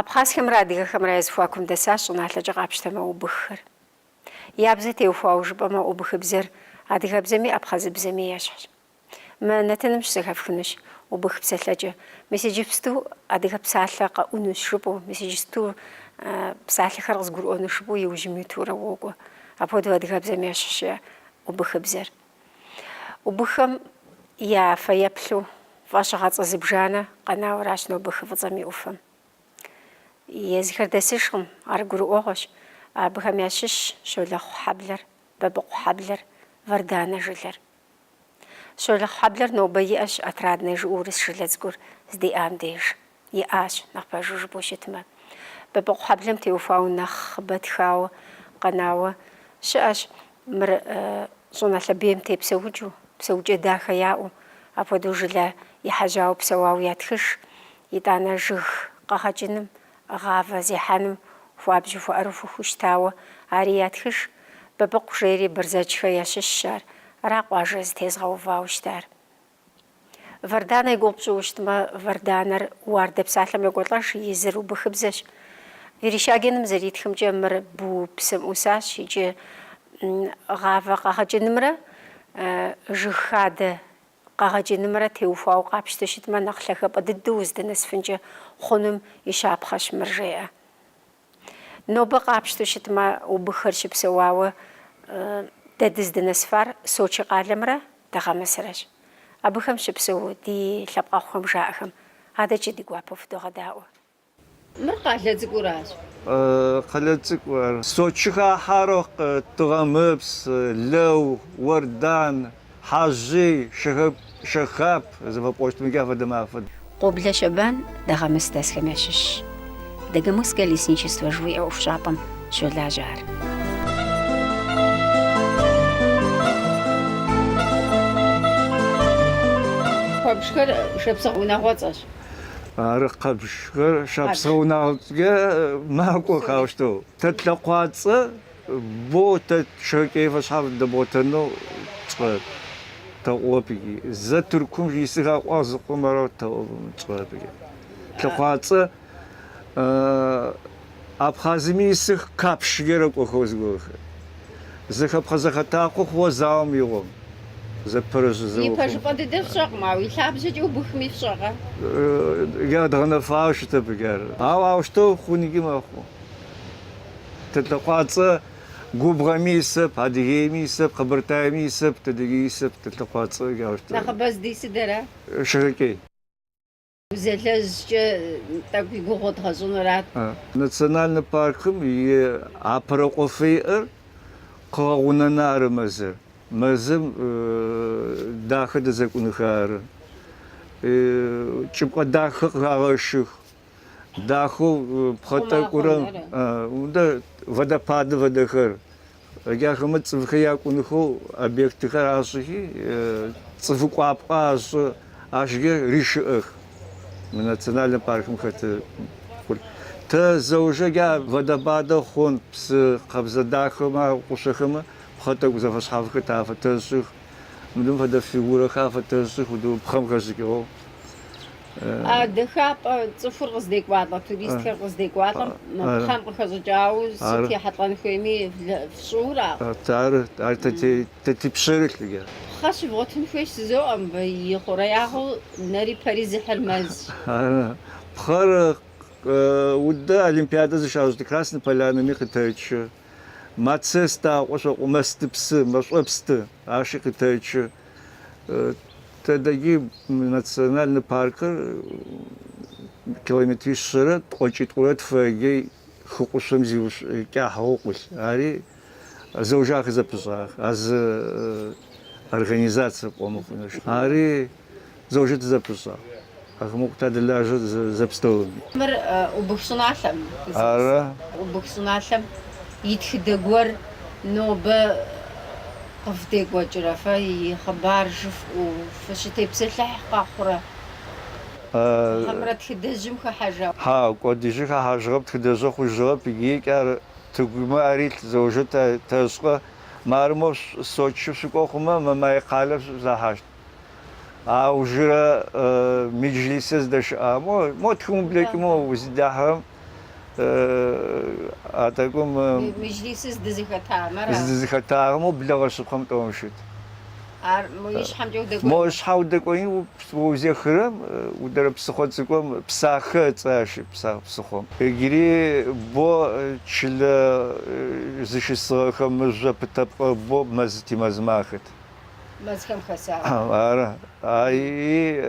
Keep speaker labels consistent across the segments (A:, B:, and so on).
A: Абхъазхэмрэ адыгэхэмрэ я зэхуакум дэсащ щӏыналъэкӏэ къапщтэмэ убыххэр. Я бзэ теухуауэ жыпӏэмэ, убыхыбзэр адыгэбзэми абхъазыбзэми ещхьщ. Мы нэтыным щызэхэфхынущ убых псэлъэкӏэ. Мис иджыпсту адыгэ псалъэ къэӏунущ жыпӏэу, мис иджыпсту псалъэхэр къызгурыӏуэнущ жыпӏэу иужьым уитурэ уокӏуэ. Апхуэдэу адыгэбзэм ещхьщ убыхыбзэр. Убыххэм я фэеплъу фӏэщыгъэцӏэ зыбжанэ къэнауэ аращ нобэ хы Фӏыцӏэм и ӏуфэм. Езыхэр дэсыжкъым, ар гурыӏуэгъуэщ. Абыхэм ящыщщ Щолэхъу хьэблэр, Бабыкъу хьэблэр, Варданэ жылэр. Щолэхъу хьэблэр нобэ иӏэщ Отрадное жыӏэу урыс жылэ цӏыкӏур здиӏам деж. Иӏащ, нэхъ пэжу жыпӏэу щытмэ. Бабыкъу хьэблэм теухуауэ нэхъыбэ тхауэ къэнауэ щыӏэщ. Мыр щӏыналъэ бейм тепсэукӏыу, псэукӏэ дахэ яӏэу, апхуэдэу жылэ ехьэжьауэ псэуауэ ятхыж. Итӏанэ жыг къэгъэкӏыным, гъавэ зехьэным хуабжьу хуэӏэрыхуэу щытауэ ари ятхыж. Бабыкъу жери Бэрзэджхэ ящыщщ ар, ара къуажэ зытезгъэувауэ щытар. Варданэ и гугъу пщӏыуэ щытмэ, Варданэр уардэ псалъэм йокӏуэлӏэж, езыр убыхыбзэщ. Верещагиным зэритхымкӏэ мыр Бу псым ӏусащ икӏи гъавэ къэгъэкӏынымрэ жыг хадэ къэгъэкӏынымрэ теухуауэ къапщтэу щытмэ, нэхъ лъагапӏэ дыдэу уздынэсыфынкӏэ хъунум и щапхъэщ мыр, жеӏэ. Нобэ къапщтэу щытмэ, убыххэр щыпсэуауэ дэ дыздынэсыфар Сочи къалэмрэ Дыгъэмысрэщ. Абыхэм щыпсэу ди лъэпкъэгъухэм жаӏэхэм адэкӏэ ди гуапэу фыдогъэдаӏуэ.
B: Мыр къалэ цӏыкӏуращ.
C: Къэлэ цӏыкӏу ар. Сочи хахьэрэ Тыгъэмыпс, Лэу, Ордан, Хьажъый, Шэхап зыфэпӏощтымкӏэ афэдэмэ афэд.
A: Къоблэ Щэбан Дыгъэмыс дэсхэм ящыщщ. Дагомысское лесничество жыхуиӏэ ӏуэхущӏапӏэм щолажьэ ар.
B: Куэбжхэр шапсыгъ унагъуэцӏэщ.
C: Ары Къэбжхэр шапсыгъ унагъуэцӏэкӏэ макӏох аущтэу. Тэ тлъэкъуацӏэ Бо тэ Шэхэкӏей фэшъхьаф дэбгъотэнэу тшӏэрэп, тэӏоп икӏи. Зэ Тыркум исых аӏуагъ зыкъом арэу тэӏо тшӏэрэп икӏи. Тлъэкъуацӏэ Абхъазыми исых Капшге рэкӏохэу зыгорэхэр. Зэхэпхъэ-зэхэтакъо хъугъэ заом игъом. Зэпэрэжъ
B: И
C: зэохэм.
B: пэжыпӏэ дыдэ фщӏэкъым, ауэ и лъабжьэкӏэ убыхми фщӏэкъэ?
C: Ядгъэнэфагъэу щытэп икӏи ар. Ау аущтэу хъункӏи мэхъу. Тэ тлъэкъуацӏэ губгъэми исэп, Адыгеими исэп, Къэбэртаеми исэп, тэдэкӏи исэп тэ тлъэкъуацӏэ аущтэу.
B: Нэхъыбэ здисыр дэра?
C: Шэхэкӏей.
B: Узэлэжькӏэ тӏэкӏу и гугъу дгъэщӏынурат.
C: Национальнэ паркым и апэрэ ӏофэу иӏэр къыгъэгъунэныр ары мэзыр. Мэзым дахэ дэзекӏонхэр ары. Чӏыпӏэ дахэ къыхагъэщых. Дахэу пхъэтӏэкӏурэ водопады фэдэхэр. Ыкӏи ахэмэ цӏыфхэр якӏунхэу объектыхэр ашӏыхи, цӏыфыкӏуапӏэ ашӏы, ащкӏэ ришыӏэх. Мы национальнэ паркым хэты Тэ зэужэ джа водопадэ хъун, псы къэбзэ дахэмэ ӏушъохэмэ пхъэтӏэкӏу зэфэшъхьафхэр тэ афэтэшӏых. Мыдым фэдэ фигурэхэр афэтэшӏых, пхъэм хэшӏыкӏыгъэу.
B: А дахапӏэ цӏыхур къыздекӏуалӏэ, туристхэр къыздекӏуалӏэм пхъэм къыхэщӏыкӏауэ сыт ехьэлӏэн хуейми фщӏыура?
C: Ары, ар тэ типшъэрылъ иджы.
B: Пхъэ щывгъуэтын хуейщ жызоӏэ мыбы и хъуреягъыу нэри пэри зыхьыр мэзщ.
C: Ары. Пхъэр удэ Олимпиадэ зыщашӏыщт Красной Полянэми къытэчы. Мацест аӏо шъоӏо мэстыпсы, мэшӏопсты, ащи къытэчы. Тэдэкӏи национальнэ паркыр километришъэрэ тӏокӏитӏурэ тфэге хыкъушъом зиушӏыкӏахьыгъэу ӏулъ. Ари зэужэ ахэр зэпышӏагъэх. А зы организацие пӏомэ хъунэу щыт. Ари зэужэ тызэпышӏагъ. Ахэмэ тадэлажьэ зэпстэуми.
B: Мыр Убых щӏыналъэм.
C: Ары.
B: Убых щӏыналъэм и тхыдэ гуэр нобэ Къывдекӏуэкӏрэ фэ и хъыбар жыфӏэу фыщытепсэлъыхь къэхъурэ? Хьэмэрэ тхыдэжьым хыхьэжа?
C: Хьау, кӏодыжьы хэхьажьыгъэп, тхыдэжьы хъужьыгъэп, икӏи ар тыгумэ арилъ зэужэ тэшӏэ. Мары мо Сочи шъукӏо хъумэ, Мамай къалэ шъузэхьащт. Аужырэ меджлисэ зыдэщыӏа, мо мо тхым ублэкӏымэ узыдахьэрэм. А тӏэкӏум.
B: Меджлисыр здызэхэтам ара?
C: Здызэхэтагъэм мо блэгъэ шъыпкъэм тӏэум щыт.
B: Ар мо ищхьэмкӏэ удэкӏуеймэ?
C: Мо ищхьэ удэкӏуеи узехырэм, удэрэ псыхъо цӏыкӏум Псахэ ыцӏэ ащ псыхъом. Иджыри бо чылэ зыщысыгъэхэ мыжъо пытэпӏэ бо мэз тимэзмэ ахэт.
B: Мэзхэм хэсагъэх.
C: Ары. Аи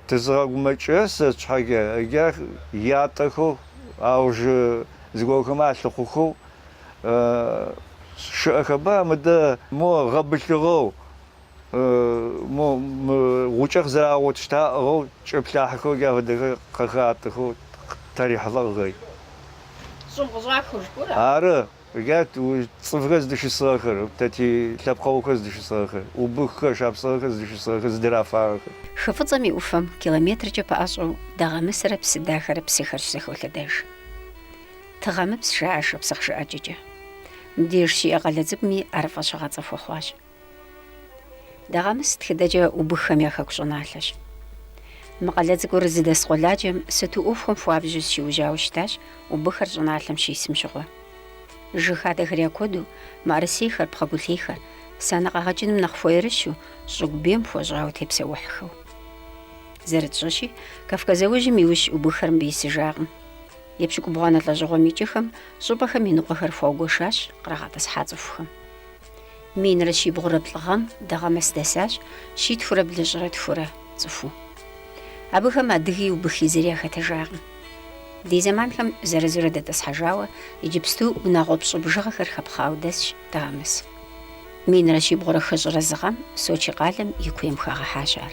C: тызыгъэгумэкӏырэ сэ сшъхьэкӏэ ыджа ятӏэхэу аужы зыгорэхэмэ алъыхъухэу щыӏэхэба мыдэ мо гъэбылъыгъэу мо мы гъукӏэ къызэрагъотыщт аӏыгъэу кӏэплъахьэхэу джа фэдэхэр къыхатӏыхэу тарихьылӏэгъэй.
B: Щӏым къыщӏахыу жыпӏэу ара?
C: Ары. Джа цӏыфхэр зыдыщысыгъэхэр, тэ тилъэпкъэгъухэр зыдыщысыгъэхэр, убыххэр, шапсыгъэхэр зыдыщысыгъэхэр, зыдырафагъэхэр.
A: Хы Фӏыцӏэм и ӏуфэм километркӏэ пэӏэщӏэу Дэгъэмысрэ Псыдахэрэ псыхэр щызэхолъэдэж. Тыгъэмыпс жаӏэ шапсыгъ жыӏэкӏэкӏэ. Мыбдеж щиӏэ къалэ цӏыкӏуми ар фӏэщыгъэцӏэ хуэхъуащ. Дэгъэмыс тхыдэкӏэ убыххэм я хэку щӏыналъэщ. Мы къалэ цӏыкӏур зыдэс къуэладжэм сату ӏуэхухэм хуабжьу зыщиужьауэ щытащ убыххэр щӏыналъэм щисым щыгъуэ. Жыг хадэхэр я куэду, мыӏэрысейхэр, пхъэгулъейхэр, санэ къэгъэкӏыным нэхъ хуэерыщу, щӏыгу бейм хуэщӏауэ тепсэухьхэу. Зэрытщӏэщи, Кавказ зауэжьым иужь убыххэр мыбы исыжакъым. Епщыкӏубгъуанэ лӏэщӏыгъуэм и кӏэхэм щӏыпӏэхэм и ныкъуэхэр хуаугуэшащ кърагъэтӏысхьа цӏыхухэм. Минрэ щибгъурэ плӏы гъэм Дэгъэмыс дэсащ щитхурэ блыщӏрэ тхурэ цӏыхуу. Абыхэм адыги убыхи зыри яхэтыжакъым. Ди зэманхэм зырызурэ дэтӏысхьэжауэ иджыпсту унагъуэ пщӏы бжыгъэхэр хэпхъауэ дэсщ Дэгъэмыс. Минрэ щибгъурэ хыщӏрэ зы гъэм Сочи къалэм и куейм хагъэхьащ ар.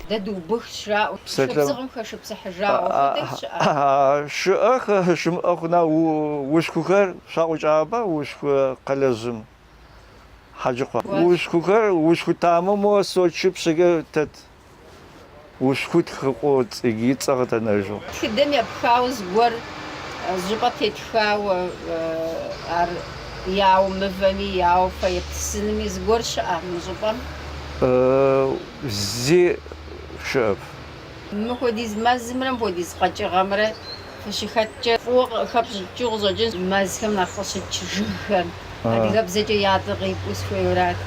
B: Дэ дыубыхщ жаӏэу, Шапсыгъым хэшыпсыхьыжауэ хуэдэ щыӏэ?
C: Щыӏэх, щымыӏэ хъуна ушкухэр шъуаӏукӏагъэба ушку къэлэжъым, Хьаджыкъо. Ушкухэр, ушку тамэу мо Сочи пшъэкӏэ тэт. Ушку тхыкъоу и цӏэ къытэнэжьыгъ.
B: Тхыдэм епхауэ зыгуэр зыщӏыпӏэ тетхауэ ар яуэ мывэми, яуэ фэеплъ сынми зыгуэр щыӏэ мы щӏыпӏэм?
C: Зи щыӏэп.
B: Мыхуэдиз мэзымрэ мыхуэдиз къэкӏыгъэмрэ фыщыхэткӏэ фӏыуэ хэпщӏыкӏыу къыщӏэкӏынщ мэзхэм нэхъ къыщыкӏ жыгхэм. Адыгэбзэкӏэ я цӏэр къипӏуэу сыхуейуэрат.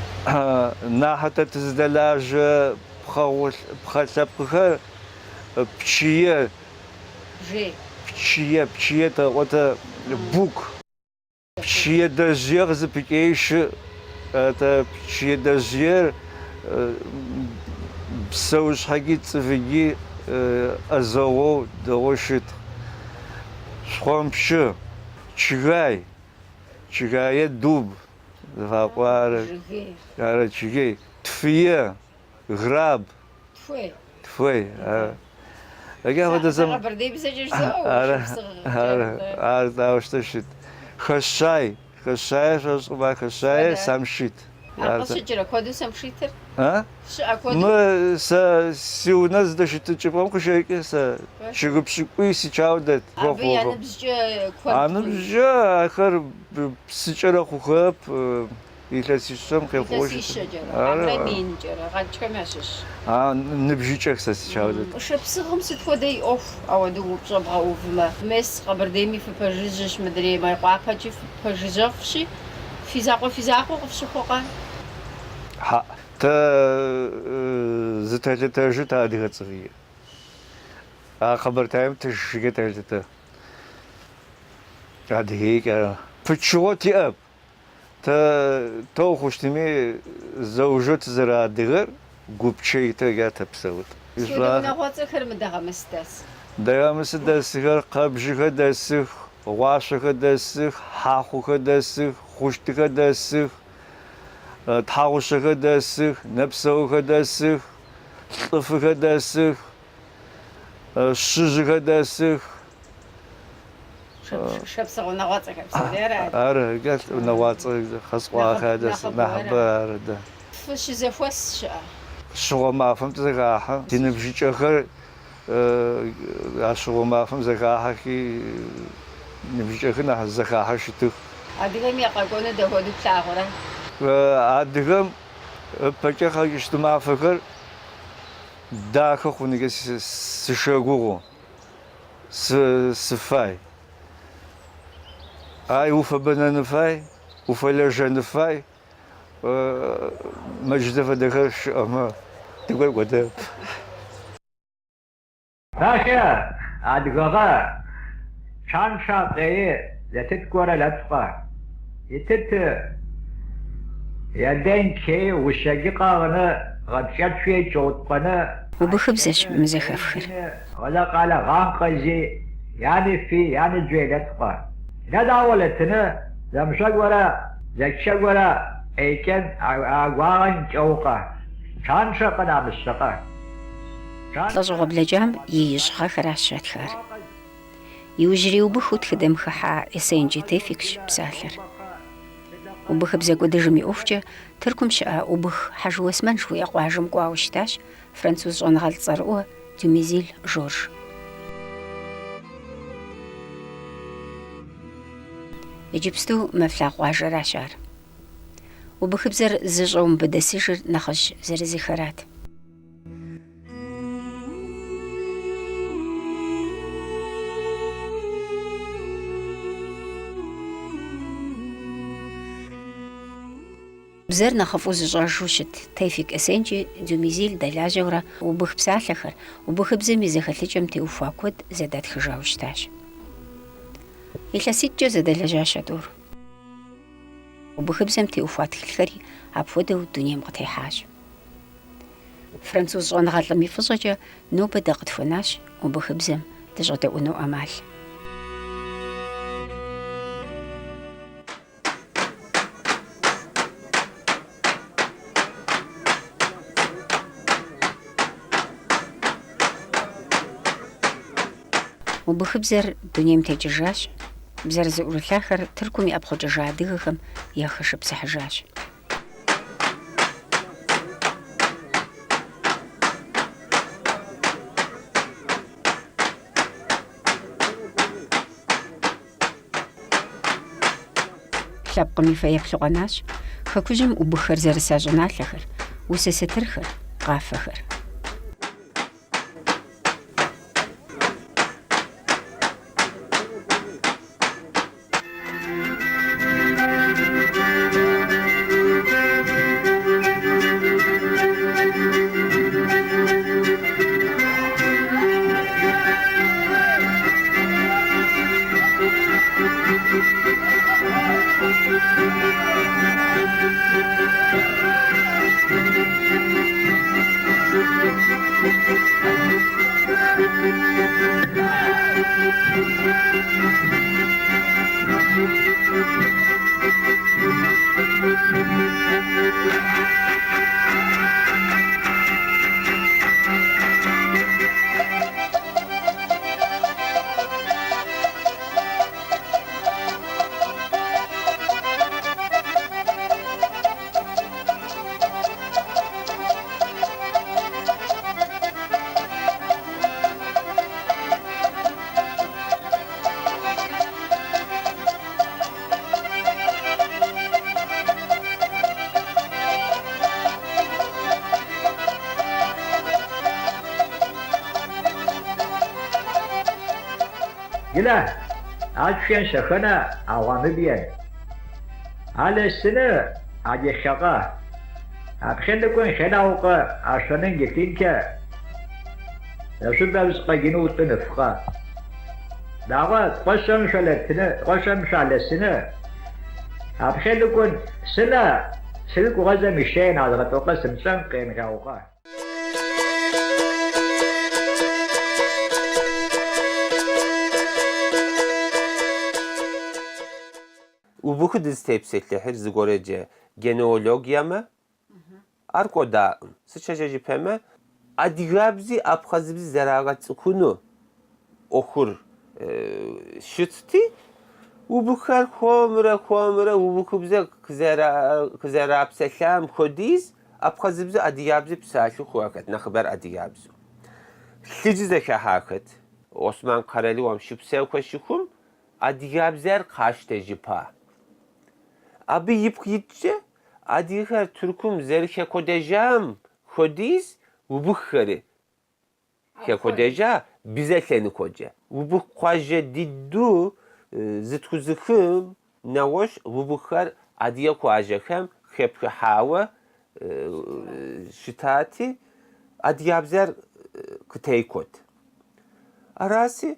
C: Нахьэ тэ тызыдэлажьэ пхъэ лъэпкъхэр пчые,
B: Бжей.
C: Пчые, пчые тэӏо тэ, бук. Пчые дэжъые къызыпыкӏей щыӏ. Тэ пчые дэжъыер псэушъхьэкӏи цӏыфыкӏи ӏэзэгъоу дэгъоу щыт. Шхъомчы, чъыгай, чъыгае дуб зыфаӏо ары, ары чъыгей, тфые. Граб.
B: Тхуей.
C: Тхуей. Ыкӏи апхуэдэ зэм.
B: Къэбэрдеибзэкӏэ жызоӏэ,
C: Ары, ары, ар таущтэу щыт. Хэщай, хэщае шъошӏыба, хэщае самшит.
B: Ар къыщыкӏырэ куэду самшитыр?
C: А?
B: Щыӏэ куэду?
C: Мы сэ сиунэ зыдэщыт чӏыпӏэм къыщэкӏы сэ. Чъыгы пшӏыкӏуй сичау дэт.
B: Абы я ныбжькӏэ куэд.
C: А ныбжькӏэ ахэр псыкӏэрэ хъухэп. Илъэсищэм къехъугъэу щыт.
B: Илъэсищэкӏэрэ, хьэмэрэ минкӏэрэ, къэкӏхэм ящыщ.
C: А ныбжьыкӏэх сэ сичау дэт.
B: Шапсыгъым сыт хуэдэ и ӏуэху ауэдэу упщӏэ бгъэувмэ? Мес, Къэбэрдейми фыпэжыжьэщ, мыдрей Майкъуапэкӏи фыпэжыжьэфӏщи, фи закъуэ фи закъуэу къыфщыхъукъэ?
C: Хьа, тэ зытэлъытэжьы тэ адыгэ цӏыфи. А Къэбэртаем тыщыщкӏэ тэлъытэ. Адыгейкӏэ пычыгъо тиӏэп. Тэ тэу хъущтыми, зэужэу тызэрэадыгэр гупчэ итэу джа тэпсэут.
B: Сыт хуэдэ унагъуэцӏэхэр мы Дэгъэмыс дэс?
C: Дэгъэмысы дэсыхэр Къэбжыхэ дэсых, Гъуашъохэ дэсых, Хьахъухэ дэсых, Хъущтыхэ дэсых, Тхьагъушъэхэ дэсых, Нэпсэухэ дэсых, Лӏыфыхэ дэсых, Шъыжъыхэ дэсых.
B: Шапсыгъ унагъуэцӏэхэр псори ара?
C: Ары, унагъуацӏэ къэсӏуагъэхэр дэс, нахьыбэ ары дэ.
B: Фыщызэхуэс щыӏэ?
C: Шъыгъо мафэм тызэхахьэ. Тиныбжьыкӏэхэр а шъыгъо мафэм зэхахьэхи, ныбжьыкӏэхэр нахь зэхахьэ щытых.
B: Адыгэм я къэкӏуэнур дапхуэдэу плъагъурэ?
C: Адыгэм ыпэкӏэ къэкӏыщт мафэхэр дахэ хъуныкӏэ сыщэгугъу. Сыфай. Ай уфэбэнэн фай, уфэлэжьэн фай, Мэджыдэ фэдэхэр щыӏэмэ, тыгур кӏодэп.
D: Пашэ, адыгэгъэ, чанша къеи зэтыт горэ лэпкъэ. Итыт елден кей ущэджы къагъыны гъэпкӏэцуе кӏэуткъэны
A: Убыхыбзэщ мы зэхэфхыр.
D: Гъэлэ къалэ гъанкъэзи яни фи яни джуей лэпкъэ. Нэдауэ лэтыны зэмышъо горэ зэчэ горэ ӏейкӏэн агуагъэн кӏэукъэ. Чаншэ къынамыщэкъэ.
A: Лӏэщӏыгъуэ блэкӏам и ищӏ гъэхэращ щатхар. Иужьрей убыхыу тхыдэм хыхьа Эсенджи Тефикщ псалъэр. Убыхыбзэ кӏуэдыжым и ӏуэхукӏэ Тыркум щыӏэ Убых Хьэжы Уэсмэн жыхуиӏэ къуажэм кӏуауэ щытащ француз щӏэныгъэлӏ цӏэрыӏуэ Дюмезиль Жорж. Иджыпсту мы флъагъу къуажэращ ар. Убыхыбзэр зыщӏэу мыбы дэсыжыр нэхъыжь зырызыхэрат. Бзэр нэхъыфӏу зыщӏэжу щыт Тефик Эсенджи Дюмезиль дэлажьэурэ убых псалъэхэр, убыхыбзэм и зэхэлъыкӏэм теухуа куэд зэдатхыжауэ щытащ. Илъэситӏкӏэ зэдэлэжьащ а тӏур. Убыхыбзэм теухуа тхылъхэри апхуэдэу дунейм къытехьащ. Француз щӏэныгъэлӏым и фӏыщӏэкӏэ нобэ дэ къытхуэнащ убыхыбзэм дыщӏэдэӏуну ӏэмал. Убыхыбзэр дунейм текӏыжащ, бзэр зыӏурылъахэр Тыркум иӏэпхъукӏыжа адыгэхэм яхэшыпсыхьыжащ. Лъэпкъым и фэеплъу къэнащ Хэкужьым убыххэр зэрыса щӏыналъэхэр, усэ сатырхэр, къафэхэр.
D: Гилэ, ачъен шэхэнэ агъуамыбиен. Алэсыны адехьэкъэ. Апхелыкӏуэн хенаукъэ ашъонын гетинкэ. Зэшъубэбз къэгину тӏыныфкъэ. Дагъуэ ткъуэшэм шъуалэтыны, ткъуэшэм шъуалэсыны. Апхелыкӏуэн сынэ сылкӏугъэзэ мишен азгъэтӏокъэ сымцӏэм къенхаукъэ.
E: Убыху дызытепсэлъыхьыр зыгуэрэджэ генеалогиемэ, ар кӏуэдаӏым. Сыт щхьэкӏэ жыпӏэмэ, адыгэбзи абхъазыбзи зэрагъэцӏыхуну ӏуэхур щытти, убыххэр хуэмурэ хуэмурэ убыхыбзэ къызэрапсэлъам хуэдиз абхъазыбзэ адыгэбзэ псалъэу хъуахэт, нэхъыбэр адыгэбзэу. Лъыджи зэхахьахэт. Осман къэралыгъуэм щыпсэухэ щыхум адыгэбзэр къащтэжыпа. Абы ипкъ иткӏэ адыгэхэр Тыркум зэрыхэкӏуэдэжам хуэдиз убыххэри хэкӏуэдэжа бзэ лъэныкъуэкӏэ. Убых къуажэ дыдэу. Зытхузыхым нэгъуэщӏ убыххэр адыгэ къуажэхэм хэпхыхьауэ щытати, адыгэбзэр къытекӏуэт. Араси,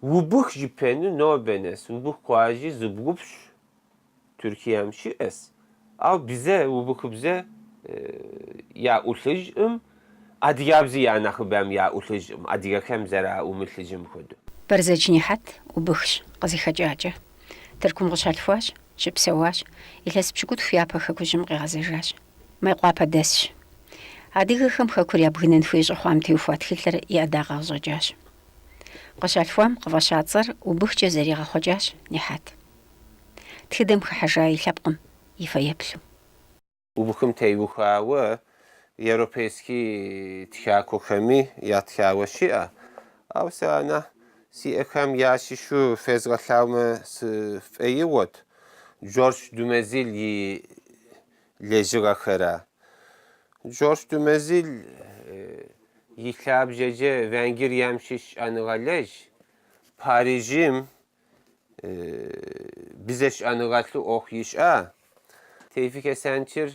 E: убых жыпӏэну нобэ нэс убых къуажи зыбгъупщӏ Тыркуем щыӏэс. Ауэ бзэ, убыхыбзэ яӏулъыжкъым, адыгэбзи я нэхъыбэм яӏулъыжкъым, адыгэхэм зэраӏумылъыжым хуэдэу.
A: Бэрзэдж Нихьэт убыхщ къызыхэкӏакӏэ. Тыркум къыщалъхуащ, щыпсэуащ, илъэс пщыкӏутху япэ хэкужьым къигъэзэжащ. Мейкъуапэ дэсщ. Адыгэхэм хэкур ябгынэн хуей щӏэхъуам теухуа тхылъыр и ӏэдакъэ къыщӏэкӏащ. Къыщалъхуам къыфӏаща цӏэр убыхкӏэ зэригъэхъуэкӏащ Нихьэт. Тхыдэм хыхьэжа и лъэпкъым и фэеплъу.
E: Убыхым теухуауэ европейский тхакӏуэхэми ятхауэ щыӏэ. Ауэ сэ анэ сиӏэхэм ящыщу фезгъэлъагъумэ сфӏэигъуэт Джордж Думезиль и лэжьыгъэхэра. Джордж Думезиль и лъабжьэкӏэ Венгрием щыщ щӏэныгъэлэжь, Парижым бзэ щӏэныгъэлӏу ӏуэху ищӏа. Тевфик Эсенчыр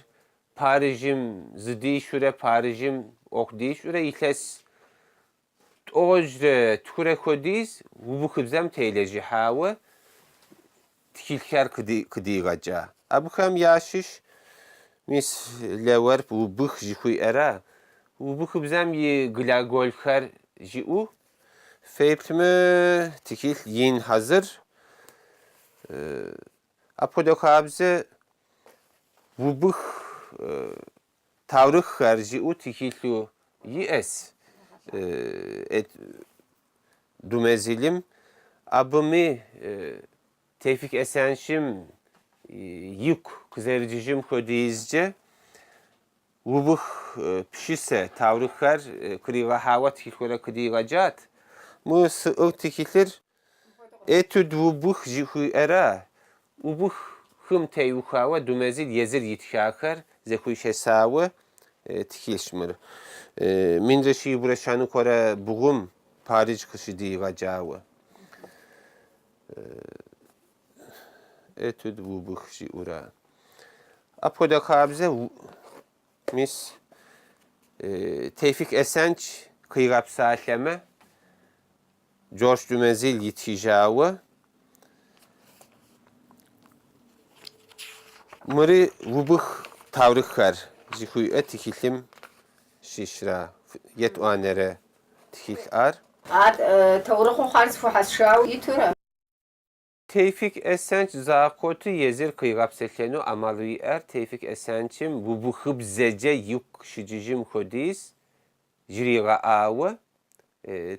E: Парижым зыдишурэ Парижым ӏуэху дищӏурэ илъэс тӏощӏрэ тхурэ хуэдиз убыхыбзэм телэжьыхьауэ тхылъхэр къыдигъэкӏа. Абыхэм ящыщ мис Le Verbe убых жыхуиӏэра, убыхыбзэм и глаголхэр жиӏэу Феплъмэ, тхылъ ин хьэзыр. Апхуэдэ хабзэ убых таурыхъхэр жиӏэу тхылъу иӏэс Думезилым. Абыми Тевфик Эсенчым игу къызэрыкӏыжым хуэдизкӏэ Убых пшысэ таурыхъхэр къригъэхьауэ тхылъурэ къыдигъэкӏат. Мы сӏыгъ тхылъыр Этюд убых жыхуиӏэра, убыхым теухуауэ Думезил езыр итхахэр зэхуишэсауэ тхылъщ мыр. Минрэ щибгъурэ щэныкъуэрэ бгъум Париж къыщыдигъэкӏауэ. Этюд убых жиӏэура. Апхуэдэ хабзэ мис Тевфик Эсенч къигъэпсалъэмэ, Джордж Думезил итхыжауэ, мыри убых таурыхъхэр жыхуиӏэ тхылъым щыщра, етӏуанэрэ тхылъ ар.
B: Ар таурыхъыу хъуар зэхуэхьэсыжауэ итура?
E: Тевфик Эсенч закъуэти езыр къигъэпсэлъэну ӏэмалу иӏэр Тевфик Эсенчым убыхыбзэкӏэ игу къыщыкӏыжым хуэдиз жригъэӏауэ,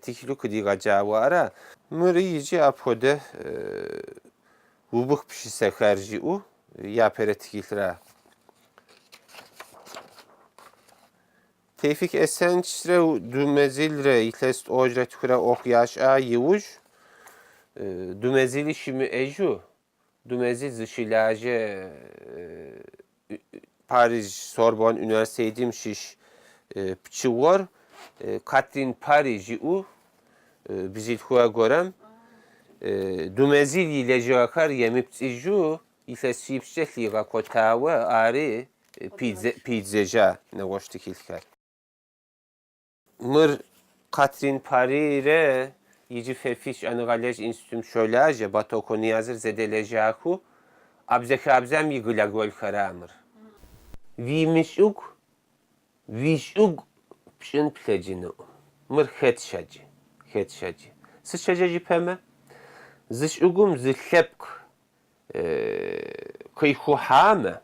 E: тхылъу къыдигъэкӏауэ ара. Мыри иджы апхуэдэ убых пшысэхэр жиӏэу япэрэ тхылъра. Тевфик Эсенчрэ Думезилрэ илъэс тӏощӏрэ тхурэ ӏуэху ящӏа иужь, Думезили щымыӏэжу, Думезил зыщылажьэ Париж Сорбон университетым щыщ пчыгъуэр Катрин Пари жиӏэу бзылъхугъэ гуэрэм Думезил и лэжьыгъэхэр емыпцӏыжу илъэсипщӏкӏэ лъигъэкӏуэтауэ ари пидзэжа нэгъуэщӏ тхылъхэр. Мыр Катрин Парирэ иджы фэ фи щӏэныгъэлэжь институтым щолажьэ, Батокъуэ Ниязыр зэдэлэжьахэу абзэхабзэм и глаголхэра мыр. Уимыщӏыгу, уи щӏыгу пщӏын плъэкӏынукъым. Мыр хэт щхьэкӏи, хэт щхьэкӏи. Сыт щхьэкӏэ жыпӏэмэ, зы щӏыгум зы лъэпкъ къихъухьамэ,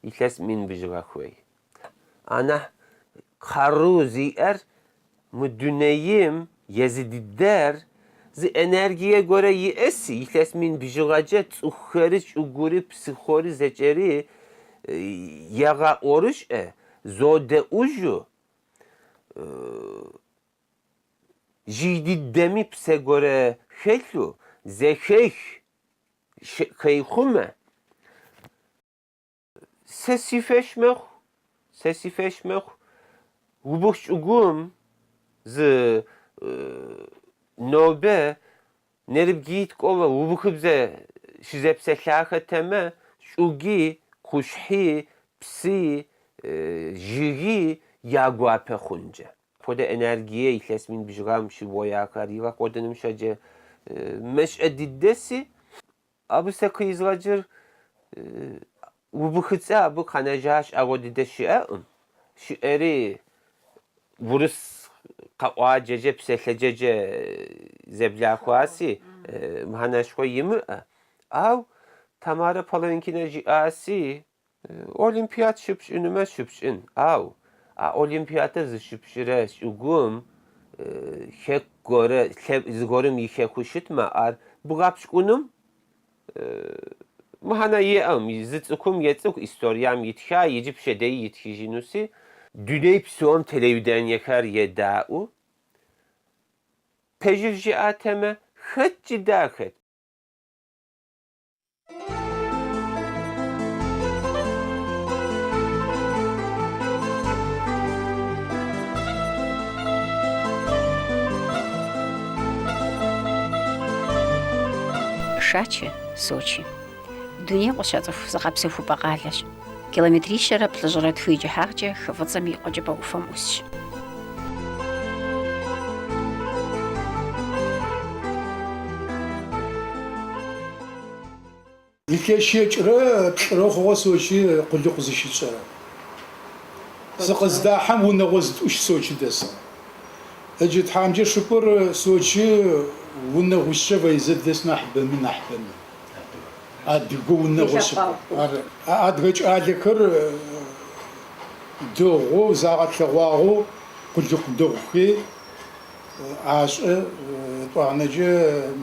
E: Илъэс мин бжыгъэ хуей. Анэхь къару зиӏэр мы дунейм езы дыдэр зы энергие гуэрэ иӏэси, илъэс мин бжыгъэкӏэ цӏыхухэри, щӏыгури, псыхъуэри зэкӏэри егъэӏурыщӏэ, зодэӏужу. Жыг дыдэми псэ гуэрэ хэлъу, зэхех, къехъумэ. Сэ си фӏэщ мэхъу, сэ си фӏэщ мэхъу, убых щӏыгум зы нобэ Нэрыбгитӏ кӏуэуэ убыхыбзэ щызэпсэлъахэтэмэ, щӏыгуи, къущхьи, псыи, жыги я гуапэ хъункӏэ. Апхуэдэ энергие илъэс мин бжыгъэм щыбгъуеяхэр игъэкӏуэдыным щхьэкӏэ мащӏэ дыдэси, абы сэ къизгъэкӏыр убыхыцӏэ абы къэнэжа щӏагъуэ дыдэ щыӏэкъым. Щыӏэри урыс къэӏуакӏэкӏэ, псэлъэкӏэкӏэ зэблахуаси, мыхьэнэшхуэ имыӏэ. Ау Тамарэ Половинкинэ жиӏаси, Олимпиад щыпщӏынумэ щыпщӏын, ау а Олимпиадэр зыщыпщӏырэ щӏыгум хэку горэ, зыгуэрым и хэкуу щытмэ, ар бгъэпщкӏуным мыхьэнэ иӏэкъым. Зы цӏыхум ецӏыху историям итха, иджы пщэдей итхыжынуси. Дуней псом телевидениехэр едаӏуэу, пэжыр жиӏатэмэ, хэткӏи дахэт.
A: Шачэ, Сочи. Дунейм къыщацӏыху зыгъэпсэхупӏэ къалэщ. Километрищэрэ плӏыщӏрэ тху и кӏыхьагъкӏэ хы Фӏыцӏэм и къуэкӏыпӏэ ӏуфэм ӏусщ.
F: Илъэс щэкӏрэ плӏырэ хъугъэ Сочи къулыкъу зыщытшӏэрэр. Сыкъыздахьэм унэгъо зытӏущ Сочи дэсыгъ. Ыджы Тхьамкӏэ шыкур Сочи унэгъуишъэ фэдизэ дэс нахьыбэми нахьыбэми. Адыгэ унэгъо шъыпкъ. Ары. Адыгэ кӏалэхэр дэгъоу загъэлъэгъуагъэу къулыкъу дэгъухи Ашӏэ, етӏуанэкӏэ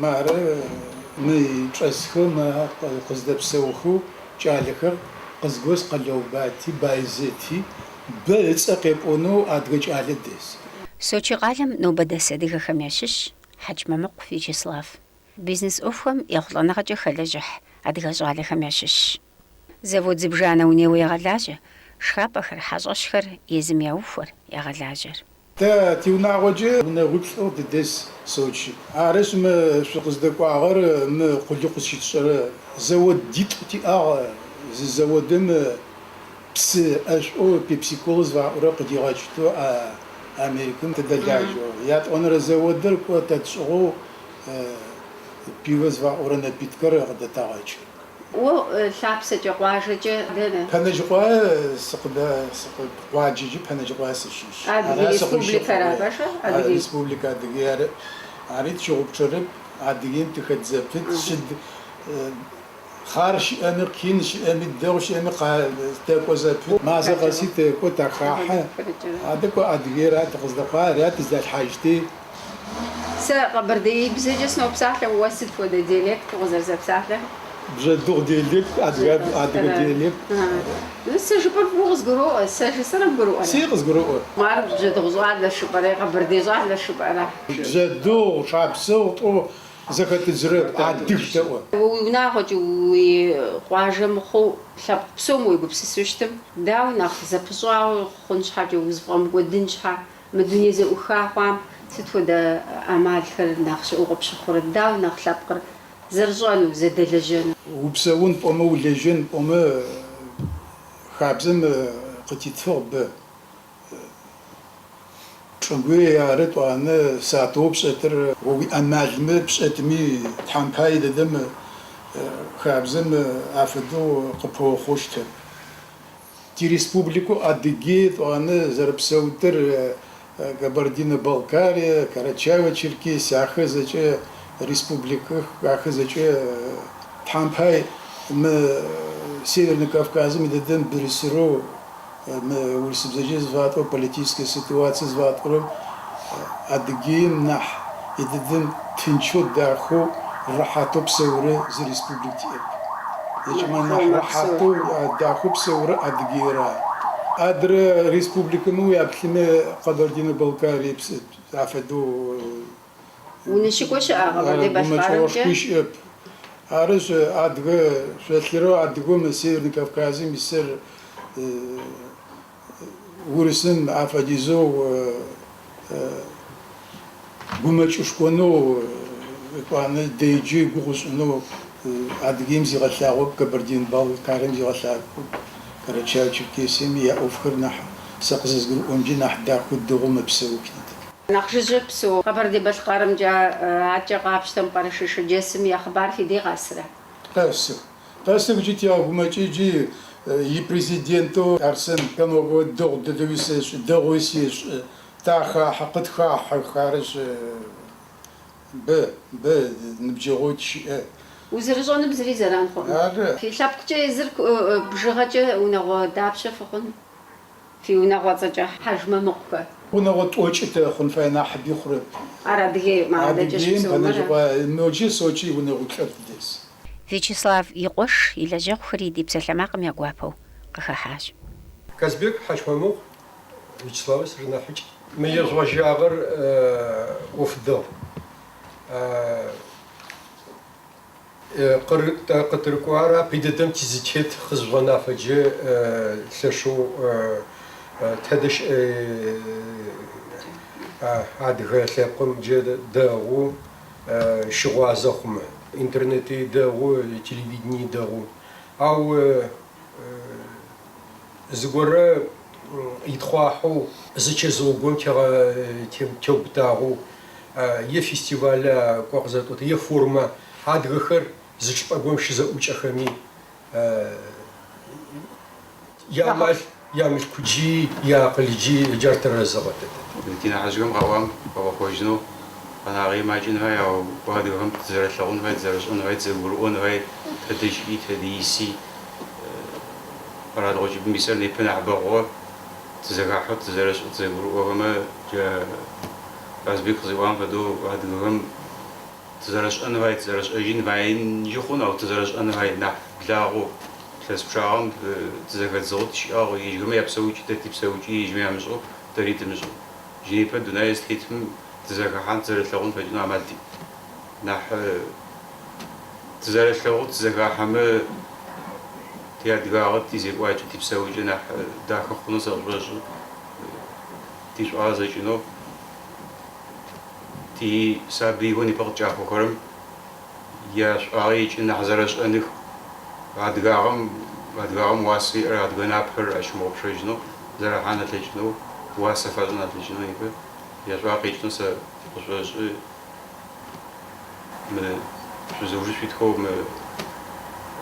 F: мары мы чӏэсхэу, мы къыздэпсэухэу кӏалэхэр къызгос Къэлэубати, Байзэти, бэ ыцӏэ къепӏонэу адыгэ кӏалэ дэс.
A: Сочи къалэм нобэ дэс адыгэхэм ящыщщ Хьэчмамыкъу Вячеслав. Бизнес ӏуэхухэм ехъулӏэныгъэкӏэ хэлэжьыхь адыгэ щӏалэхэм ящыщщ. Завод зыбжанэ унейуэ егъэлажьэ, шхапӏэхэр, хьэщӏэщхэр езым яухуэр, ягъэлажьэр.
F: Тэ тиунагъокӏэ унэгъуиплӏэу тыдэс Сочи. Арышъ, мы шъукъыздэкӏуагъэр мы къулыкъу зыщытшӏэрэ заводитӏу тиӏагъ. Зы заводым псы ӏэшӏоу пепси-кола зыфаӏорэр къыдигъэкӏытэу Америкэм тыдэлажьэу. Ятӏонэрэ заводыр кӏо тэ тшӏыгъэу пиво зыфаӏорэ напиткэр къыдэтэгъэкӏы.
B: Уэ лъапсэкӏэ, къуажэкӏэ дэнэ?
F: Пэнэжьыкъуае сыкъыдэ, сыкъуаджэкӏи Пэнэжьыкъуае сыщыщ.
B: Адыгей
F: Ара
B: республикэра,
F: сыкъыщыхъугъэ.
B: пэжэ?
F: А
B: Адыгей.
F: Республикэ Адыгей ары. Ари тщыгъупшэрэп, Адыгейм тыхэт зэпыт, сыд хъар щыӏэми, къин щыӏэми, дэгъу щыӏэми тэкӏо зэпыт. Мазэ къэси тэкӏо, тахахьэ. Адэ кӏо Адыгейра тыкъыздэхъуа, ара тыздалъхьажьти.
B: Сэ къэбэрдеибзэкӏэ сынопсалъэ, уэ сыт хуэдэ диалект укъызэрызэпсалъэр?
F: Бжьэдыгъу диалект, адыгэ диалект.
B: Ну, сэ жыпӏэр фӏыуэ къызгуроӏуэ, сэ жысӏэр къыбгурыӏуэрэ?
F: Си къызгуроӏуэ.
B: Ар бжьэдыгъу щӏалэ жыпӏэрэ, къэбэрдей щӏалэ жыпӏэрэ?
F: Бжьэдыгъу, шапсыгъ тӏоу зэхэтыдзырэп, адыг тэӏо.
B: Уэ уи унагъуэкӏэ, уи къуажэ мыхъуу лъэпкъ псом уегупсысу щытым, дауэ нэхъ зэпыщӏауэ хъун щхьэкӏэ, узыфӏэмыкӏуэдын щхьэ, Мы дуней зэӏуха хъуам сыт хуэдэ ӏэмалхэр нэхъ щыӏэу къыпщыхъурэ? Дауэ нэхъ лъэпкъыр зэрыщӏэну, зэдэлэжьэну?
F: Упсэун пӏомэ, улэжьэн пӏомэ, хабзэм къытитыгъ бэ. Чӏыгуи ары тӏуанэ сатыу пшӏэтыр о уиӏэмалмэ пшӏэтми, Тхьэм пай дэдэм хабзэм афэдэу къыпэухъоу щытэп. Тиреспубликэу Адыгей тӏуанэ зэрыпсэутыр Кабардино-Балкария, Карачаево-Черкесия, ахэр зэкӏэ республикэх, ахэр зэкӏэ Тхьэм пай мы Северный Кавказым и дэдэм бырысырэу мы урысыбзэкӏэ зыфатӏоу политическэ ситуацие зыфатӏорэм Адыгеим нахь и дэдэм тынчэу, дахэу, рэхьатэу псэурэ зы республик тиӏэп. Зэкӏэмэ нахь рэхьатэу, дахэу псэурэ Адыгеир ары. Адрэ республикэмэ уяплъымэ, Къэбэрдино-Балкарие афэдэу
B: Уныщыкӏуэ щыӏэ Къэбэрдей-Балъкъэрымкӏэ?
F: гумэкӏыгъошхуи щыӏэп. Арышъ, адыгэ шъолъырэу адыгэу мы Северный Кавказым исыр Урысым афэдизэу гумэкӏышхонэу Етӏуанэ дэиджэ игугъу ышӏынэу Адыгеим зигъэлъагъоп, Кабардино-Балкарием зигъэлъагъоп, Карачаево-Черкесиеми яӏофхэр нахь, сэ къызэзгурыӏомкӏэ, нахь дахэу, дэгъоу мэпсэух.
B: Нэхъ жыжьэ псэу Къэбэрдей-Балъкъэрымкӏэ аткӏэ къапщтэм Къэрэшей-Шэрджэсым я хъыбар фи дей къэсрэ?
F: Къэсых. Къэсых джы тегъэгумэкӏы джы и президентэу Арсен Каногова дэгъу дэдэуи сэшӏы, дэгъоуи сешӏы, тахахьэ, къытхахьэх, арышъ, бэ, бэ ныбджэгъоу тщыӏэ.
B: Узэрыщӏэным зыри зэран хъуӏым.
F: Ары.
B: Фи лъэпкъкӏэ езыр бжыгъэкӏэ унагъуэ дапщэ фыхъун? Фи унагъуэцӏэкӏэ Хьэжмамыкъухэ.
F: Унэгъо тӏокӏы тэхъун фае нахьыби хъурэп.
B: Ар Адыгеим, адэкӏэ
F: Адыгеим,
B: щыпсэумэрэ.
F: Пэнэжьыкъуае, моджэ Сочи унэгъуиплӏэ тыдэс.
A: Вячеслав и къуэш, и лэжьэгъухэри ди псалъэмакъым я гуапэу къыхыхьащ.
G: Казбек Хьэжмамыкъу Вячеслав срынахьыкӏ. Мы ежъугъэжьагъэр ӏоф дэгъу. Къытырыкӏуар апэ дэдэм тизытет къызжъугъэнафэджэ лъэшэу тэдэ щыӏэ адыгэ лъэпкъым джэ дэгъу щыгъуазэ хъумэ. Интернети дэгъу, телевидении дэгъу. Ау зыгорэ итхъуахьэу, зы чэзыугом теубытагъэу е фестиваля кӏо къызэрытӏотэ, е форума адыгэхэр зы чӏыпӏэ горэм щызэӏукӏэхэми, яамал, ямылъкуджи, яакъылджи джар тэрэзыгъэ дэдэ.
H: Тинахьыжъхэм къаӏуагъэм хэгъэхъожьынэу къэнагъи макӏэн фай, ау адыгэхэм тызэрэлъэгъун фай, тызэрэшӏэн фай, тызэгурыӏон фай, тэдэ щыӏи, тэдэ иси къэралыгъо кӏыбым исэр непэ нахьыбэ хъугъэ. Тызэхахьэу, тызэрэшӏэу, тызэгурыӏохэмэ, джа Казбек къызиӏуагъэм фэдэу адыгэхэм тызэрэшӏэн фай, тызэрэшӏэжьын фаенкӏи хъун, ау тызэрэшӏэн фай нахь благъэу илъэс пчъагъэм тызэхэдзыгъэу тыщыӏагъ, ежьхэмэ япсэукӏи тэ типсэукӏи ежьмэ ямышӏэу, тэри тымышӏэу. Джы непэ дунае зытетым тызэхэхьан, тызэрэлъэгъун тлъэкӏынэу амал тиӏ. Нахь тызэрэлъэгъоу тызэхахьэмэ, тиадыгагъэ, тизекӏуакӏэ, типсэукӏэ нахь дахэ хъунэу сэ къысшӏошӏы, тишӏуагъэ зэкӏынэу, тисабыйхэу непэ къыткӏахъохэрэм яшӏуагъэ екӏын, нахь зэрэшӏэных, адыгагъэм, адыгагъэм уасэ иӏэр, адыгэ напэр ащымыгъупшэжьынэу, зэрахьан алъэкӏынэу, уасэ фашӏын алъэкӏынэу непэ яшӏуагъэ къекӏынэу сэ къысшӏошӏы. Мы шъузыужы шъуитхэу мы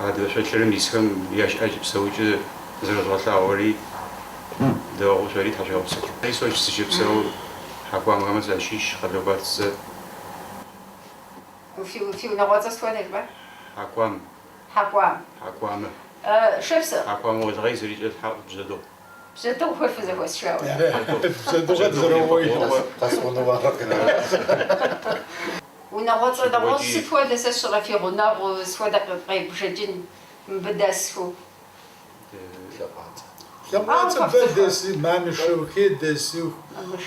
H: адыгэ шъолъырым исхэм ящыӏэкӏэ-псэукӏэ зэрэжъугъэлъагъори дэгъу, шъори тхьашъуегъэпсэу. Сэри Сочи сыщэпсэу, Хьакуамхэмэ сащыщ, Къэлэубат сцӏэр.
B: Фи унагъуэцӏэ сыт хуэдэ жыпӏа?
H: Хьакуам.
B: Хьакуам.
H: Хьакуамэ.
B: Шапсыгъ.
H: Хьакуам Олгъэй сырикӏэл Хьаӏу Бжьэдыгъу.
B: Бжьэдыгъухэр фызэхуэсшауэ.
F: Бжьэдыгъухэр зэрэугъоижьыгъ.
B: Унагъуэцӏэ нэгъуэщӏ сыт хуэдэ сэ сщӏэрэ фи гъунэгъу сыт хуэдэ къебжэкӏын мыбы дэсхэу?
F: Лъэкъуацӏэ бэ дэсы, Мамышевхе дэсых,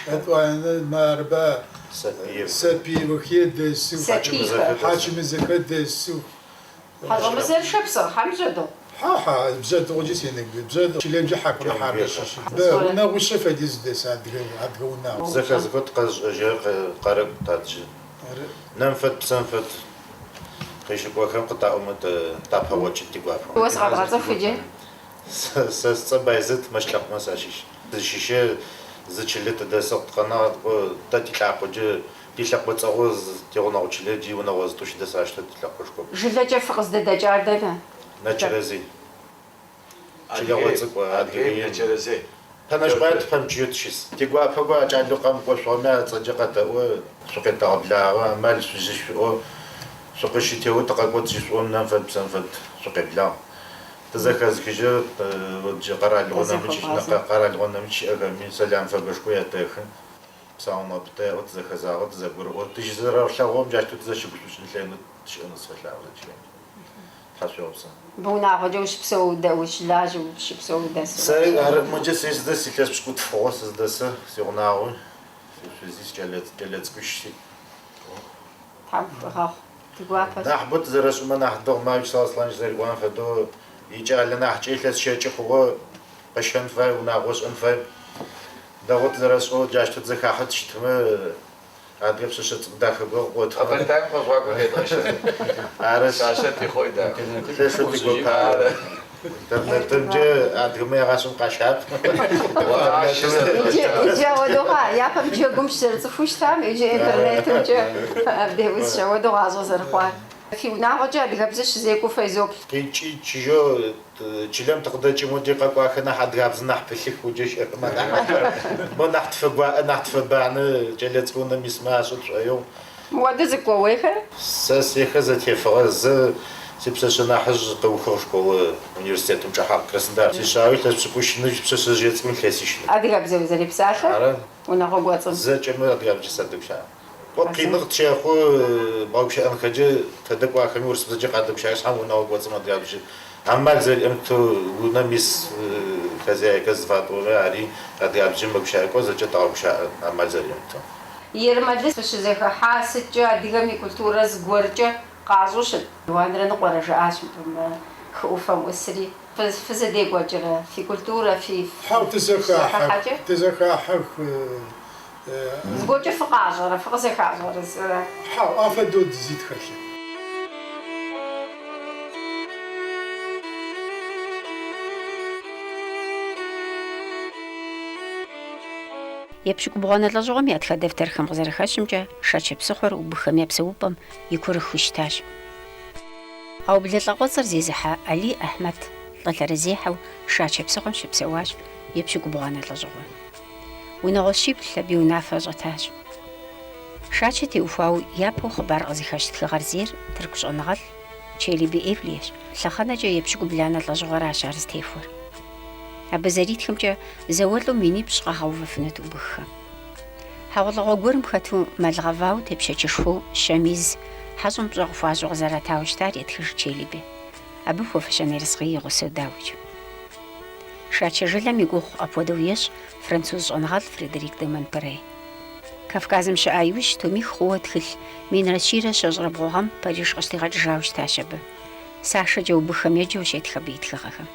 F: етӏуанэ марба Сапиевхе дэсых, Хьачмызэхэ дэсых.
B: Хьэщӏэмызэр шапсыгъ, хьэм бжьэдыгъу.
F: Хьа, хьа, бжьэдыгъуджи сенэгуе. Бжьэдыгъу чылэмджэ Хьакурынэхьаблэ щыщ. Бэ, унэгъуишъэ фэдиз дэс адыгэ, адыгэ унагъо.
I: Зэхэзыхэу тыкъэзышӏэжьыгъэр къэрэкӏу таджы. Нэм фэд, псэм фэд. Къыщыкӏохэм къытаӏомэ тэ тапэгъокӏы тигуапэу.
B: Уэ сыкъэбгъэцӏыху иджы.
I: Сэ сцӏэ Байзэт, Мэщлӏэкъумэ сащыщ. Тызщыщыр зы чылэ тыдэсыгъ, тыкъэнагъ, тэ тилӏакъоджэ Тилъэкъоцӏэгъу тигъунэгъу чылэ джи унэгъо зытӏущ дэс ащтэу тилъэкъошхоп.
B: Жылэкӏэ фыкъыздэдэкӏар дэнэ?
I: Нэчэрэзей. Чылэгъо цӏыкӏу, Адыгеим. Пэнэжьыкъуае тыпэмычыжьэу тыщыс. Тигуапэ го а кӏалэу къэмыкӏошъугъэми ацӏэкӏэ къэтэӏо, шъукъетэгъэблагъэ, амал шъузышъуӏо, шъукъыщытео тыкъэкӏот зышъуӏом нэм фэд, псэм фэд шъукъеблагъ. Тызэхэзыхыжьы джы къэралыгъо нэмыкӏ къэралыгъо нэмыкӏ щыӏэхэми сэлам фэбэшхо ятэхы. Псауныгъэ пытэ яӏэу тызэхэзагъэу, тызэгурыӏоу, тызэрэлъэгъоу джащтэу тызэщыгушӏукӏын лъэкӏынэу тыщыӏэнэу сфэлъаӏо зэкӏэми. Тхьашъуегъэпсэу.
B: Мыбы унагъуэкӏэ ущыпсэу, ущылажьэу, ущыпсэу удэсу.
I: Сэри ары, моджэ сэри сыдэс, илъэс пшӏыкӏутф хъугъэ сыздэсыр, сигъунагъуи, сишъузи, сикӏэлэцӏыкӏуищ сиӏ.
B: Тхьэм пхуигъэхъу, ди гуапэщ.
I: Нахьыбэу тызэрэшӏымэ нахь дэгъу, ма Вячеслав Асланович зэриӏуагъэм фэдэу, икӏалэ нахькӏэ илъэс щэкӏы хъугъэ, къыщэн фай, унагъо ышӏэн фай. Дэгъоу тызэрэшӏэу джащтэу тызэхахьэу тыщытмэ. Адыгэ пшъэшъэ цӏыкӏу дахэ горэ къыготыгъ.
J: Къэбэртаем къэшъуакӏо къедгъэщэн.
I: Ары.
J: Пшъашъэр тихъой дахэ.
I: Лъэшэу тигопагъэ. Интернетымкӏэ адыгэмэ егъашӏэм къащап.
A: Иджы, иджы ауэдэу хъуа, япэм джэгум щызэрыцӏыхуу щытам, иджы интернетымкӏэ абдей ӏусщ, ауэдэу гъащӏэ зэрыхъуар. Фи унагъуэкӏэ адыгэбзэ щызекӏуэу фэ изоплъ.
I: Къикӏи чыжьэу чылэм тыкъыдэкӏи моджэ къэкӏуахэр нахь адыгабзэ нахь пылъых, моджэ щыӏэхэм анахь. Мо нахь тфэгуаӏэ, нахь тфэбанэ, кӏэлэцӏыкӏу унэм исмэ ашӏэ тшӏоигъу.
A: Мыуэду зыкӏуэ уейхэр?
I: Сэ сейхэр зэтефыгъэ, зы сипшъэшъэ нахьыжъ къыухыгъ школэ, университетым чӏэхьагъ Краснодар. Сишъао илъэс пшӏыкӏущ ыныбжь пшъэшъэжъые цӏыкӏум илъэсищ ыныбжь.
A: Адыгэбзэ узэрепсалъэр
I: Ары.
A: унагъуэ кӏуэцӏым.
I: Зэкӏэмэ адыгабзэкӏэ садэгущыӏэ. Кӏо къины къытщэхъу бгъэгущыӏэнхэкӏэ, тэдэ кӏуахэми урысыбзэкӏэ къадэгущыӏэх шъхьам унэгъо кӏоцӏым адыгабзэкӏэ амал зэриӏэм тетэу унэм ис хозяйкэ зыфатӏорэ ари адыгабзэкӏэ мэгущыӏэ, кӏо зэкӏэ тэгъэгущыӏэ амал зэриӏэм тетэу.
A: Ермэлы фыщызэхыхьа сыткӏэ адыгэм и культурэ зыгуэркӏэ къащӏэу щыт? Мелуанрэ ныкъуэрэ жаӏащ мыбы хы ӏуфэм ӏусри. Фызэдекӏуэкӏрэ фи культурэ, фи
F: Хьау, тызэхахьэх,
A: зэхыхьэкӏэ?
F: тызэхахьэх.
A: Зыгуэркӏэ фыкъащӏэрэ, фыкъызэхащӏэрэ зыра?
F: Хьау, афэдэу зи тхэлъэп.
A: Епщыкӏубгъуанэ лӏэщӏыгъуэм ятха дэфтэрхэм къызэрыхэщымкӏэ, Шачэ псыхъуэр убыххэм я псэупӏэм и курыхыу щытащ. Аублэ лӏакъуэцӏэр зезыхьэ Алий Ахьмэт лӏы лъэрызехьэу Шачэ псыхъуэм щыпсэуащ епщыкӏубгъуанэ лӏэщӏыгъуэм. Унагъуэ щиплӏ абы и унафэ щӏэтащ. Шачэ теухуауэ япэу хъыбар къызыхэщ тхыгъэр зейр тырку щӏэныгъэлӏ Челеби Эвлиещ, лъэхъэнэкӏэ епщыкӏубланэ лӏэщӏыгъуэращ ар зытехуэр. Абы зэритхымкӏэ, зауэлӏу минипщӏ къагъэувыфынут убыххэм. Хьэгъуэлӏыгъуэ гуэрым хэту мэл гъэвауэ тепщэчышхуэу щэм из хьэщӏэм пщӏэ къыхуащӏу къызэратауэ щытар етхыж Челеби. Абы хуэфэщэн ерыскъыи и гъусэу дауикӏ. Шачэ жылэм и гугъу апхуэдэу ещӏ француз щӏэныгъэлӏ Фредерик де Монпере. Кавказым щыӏа иужь томих хъууэ тхылъ минрэ щийрэ щэщӏрэ бгъу гъэм Париж къыщыдигъэкӏыжауэ щытащ абы. Сашэкӏэ убыххэм еджэу щетх абы и тхыгъэхэм.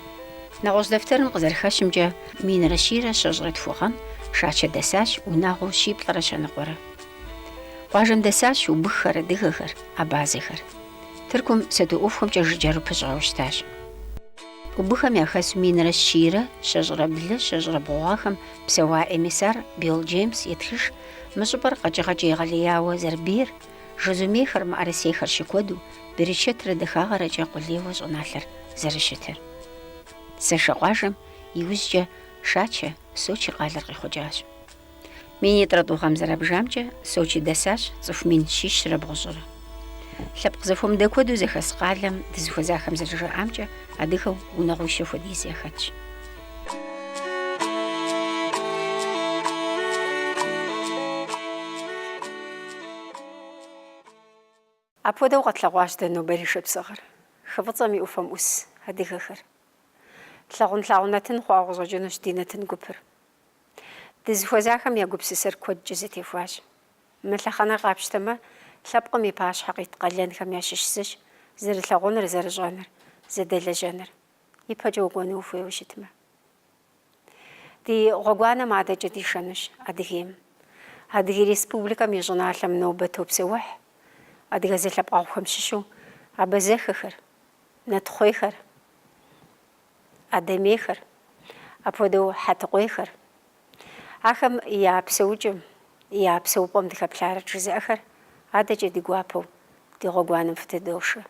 A: Нэгъуэщӏ дэфтэрым къызэрыхэщымкӏэ, минрэ щийрэ щэщӏрэ тху гъэм Шачэ дэсащ унагъуэу щиплӏрэ щэныкъуэрэ. Къуажэм дэсащ убыххэр, адыгэхэр, абазэхэр. Тыркум сату ӏуэхухэмкӏэ жыджэру пыщӏауэ щытащ. Убыхэм яхэсу минрэ щийрэ щэщӏрэ блы щэщӏрэ бгъу гъэхэм псэуа эмиссар Белл Джеймс етхыж мы щӏыпӏэр къэкӏыгъэкӏэ егъэлеяуэ зэрыбейр, жызумейхэр, мыӏэрысейхэр щыкуэду, берычэтрэ дахагъэрэкӏэ къулейуэ щӏыналъэр зэрыщытыр. Сашэ къуажэм иужькӏэ Шачэ, Сочи къалэр къихъукӏащ. Минитӏрэ тӏу гъэм зэрабжамкӏэ, Сочи дэсащ цӏыху мин щищрэ бгъущӏрэ. Лъэпкъ зэхуэмыдэ куэду зэхэс къалэм дызыхуэзахэм зэрыжаӏамкӏэ, адыгэу унагъуищэ хуэдиз яхэтщ. Апхуэдэу къэтлъэгъуащ дэ нобэрей Шапсыгъыр, хы Фӏыцӏэм и ӏуфэм ӏус адыгэхэр. Лъагъунлъагъу нэтын хъуауэ къыщӏэкӏынущ ди нэтын гупыр. Дызыхуэзахэм я гупсысэр куэдкӏэ зэтехуащ. Мы лъэхъэнэр къапщтэмэ, лъэпкъым и пащхьэ къит къалэнхэм ящыщ зыщ зэрылъагъуныр, зэрыщӏэныр, зэдэлэжьэныр, ипэкӏэ укӏуэну ухуейуэ щытмэ. Ди гъуэгуанэм адэкӏэ дишэнущ Адыгейм. Адыгей Республикэм и щӏыналъэм нобэ топсэухь адыгэ зэлъэпкъэгъухэм щыщу абазэхэхэр, нэтхъуейхэр, адэмейхэр, апхуэдэу хьэтыкъуейхэр. Ахэм я псэукӏэм, я псэупӏэм дыхэплъарэт жызыӏэхэр адэкӏэ ди гуапэу ди гъуэгуанэм фытыдошэ.